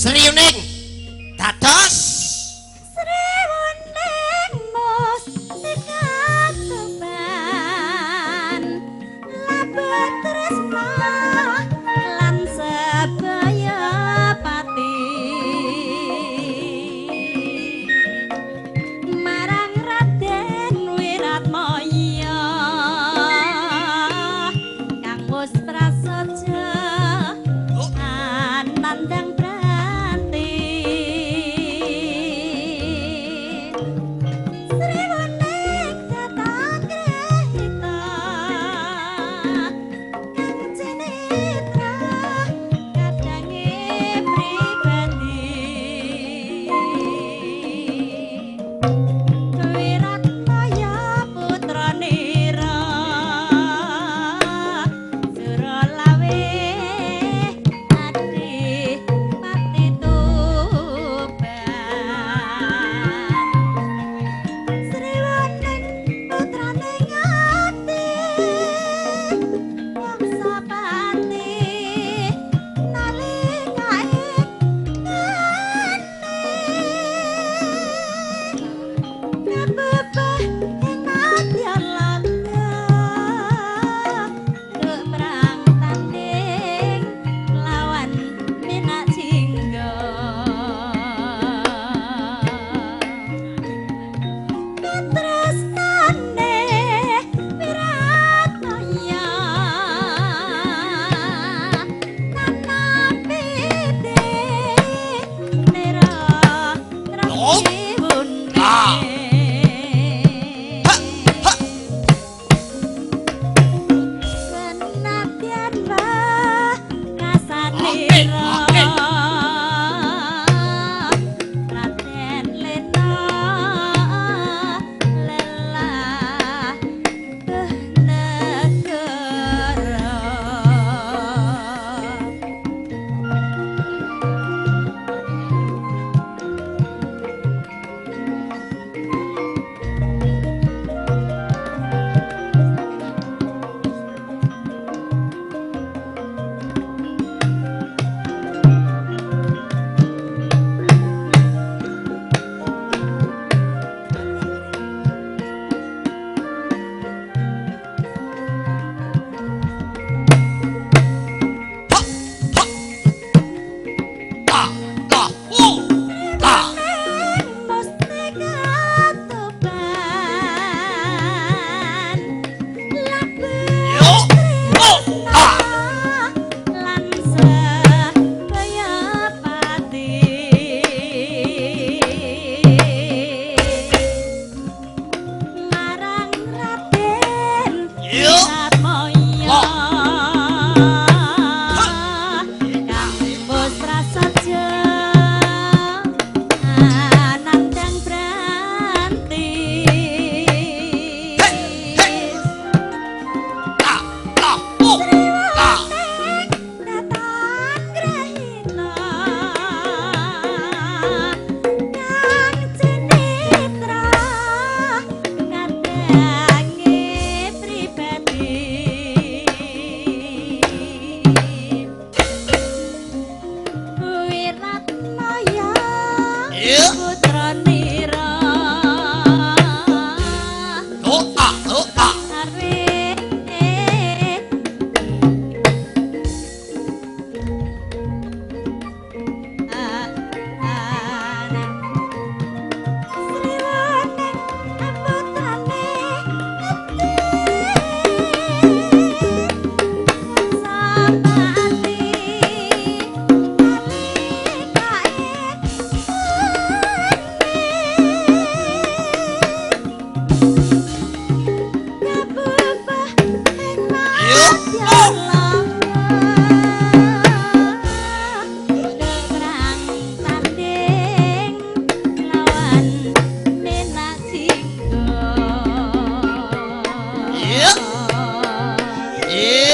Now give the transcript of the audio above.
Sriuning dados Sriwening mustika Tuban labet tresna lan sebaya pati marang Raden Wiratmaya kang wis prasaja anandang pranti. Sriwening datang grehita kang cinitra kadange pribadi Wiratmaya putra nira Suralawe adipati Tuban. Sriwening putrane Ngati Wangsapati nalika ing kabebah ing madya laga duk perang tanding lawan Minak Jingga. Katresnane Wiratmaya nanapite nira trasibune. Senadyan wah kasanira Raden Lena lelah negara. Ta ta u ta. Mustika Tuban labet Yo o ta. lan sebaya pati marang Raden Yo. Wiratmaya kang wis prasaja anandang pranti. Ta ta u ta. Datang grehita kang cinitra kadange pribadi Wiratmaya Iya. putra nira O a o a. Arwe Sriwening putrane Ngati Wangsapati nalika ing kabebah ing madya laga duk perang tanding lawan Minak Jingga. Iya. Iya.